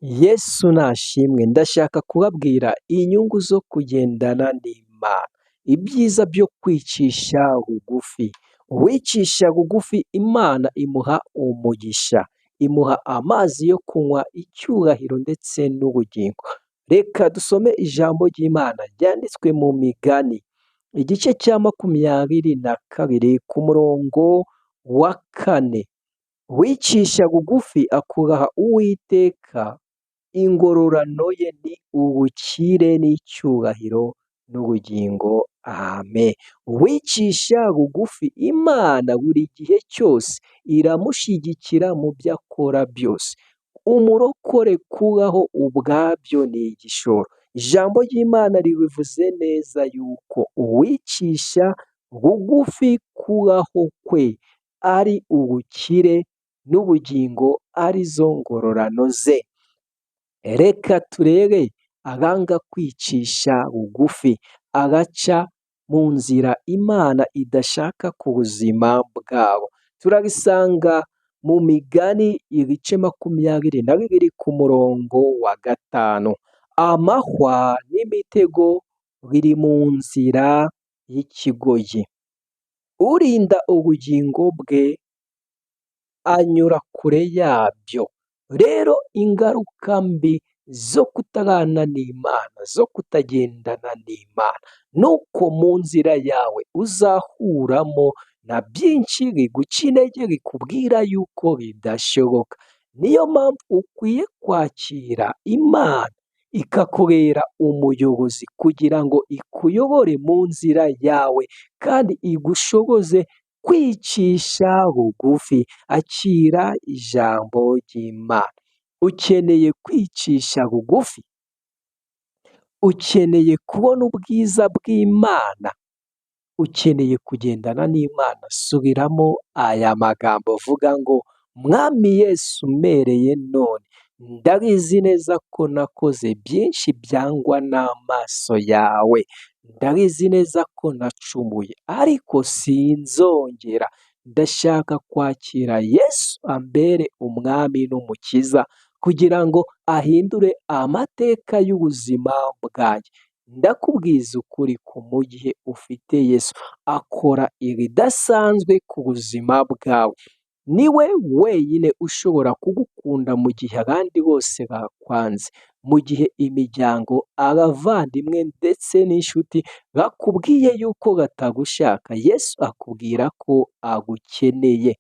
Yesu nashimwe, ndashaka kubabwira inyungu zo kugendana n'Imana, ibyiza byo kwicisha bugufi. Uwicisha bugufi Imana imuha umugisha, imuha amazi yo kunywa, icyubahiro ndetse n'ubugingo. Reka dusome ijambo ry'Imana ryanditswe mu Migani, igice cya 22 ku murongo wa 4. Uwicisha bugufi akubaha Uwiteka, ingororano ye ni ubukire n'icyubahiro n'ubugingo. Amen. Uwicisha bugufi Imana buri gihe cyose iramushyigikira mu byo akora byose. Umurokore kubaho ubwabyo ni igishoro. Ijambo ry'Imana ribivuze neza yuko uwicisha bugufi kubaho kwe ari ubukire n'ubugingo, arizo ngororano ze. Reka turebe abanga kwicisha bugufi, abaca mu nzira Imana idashaka ku buzima bwabo. Turabisanga mu Migani ibice 22 ku murongo wa 5. Amahwa n'imitego biri mu nzira y'ikigoryi. Urinda ubugingo bwe anyura kure yabyo. Rero ingaruka mbi zo kutabana n'Imana, zo kutagendana n'Imana, nuko mu nzira yawe uzahuramo na byinshi biguca intege, bikubwira yuko bidashoboka. Niyo mpamvu ukwiye kwakira Imana ikakubera umuyobozi kugira ngo ikuyobore mu nzira yawe kandi igushoboze kwicisha bugufi. Akira ijambo ry'Imana. Ukeneye kwicisha bugufi, ukeneye kubona ubwiza bw'Imana, ukeneye kugendana n'Imana. Subiramo aya magambo uvuga ngo: Mwami Yesu, mpereye none ndabizi neza ko nakoze byinshi byangwa n'amaso yawe, ndabizi neza ko nacumuye, ariko sinzongera. Ndashaka kwakira Yesu ambere umwami n'umukiza kugira ngo ahindure amateka y'ubuzima bwanjye. Ndakubwiza ukuri ko mu gihe ufite Yesu akora ibidasanzwe ku buzima bwawe. Niwe wenyine ushobora kugukunda mu gihe abandi bose bakwanze, mu gihe imiryango, abavandimwe ndetse n'inshuti bakubwiye yuko batagushaka, Yesu akubwira ko agukeneye.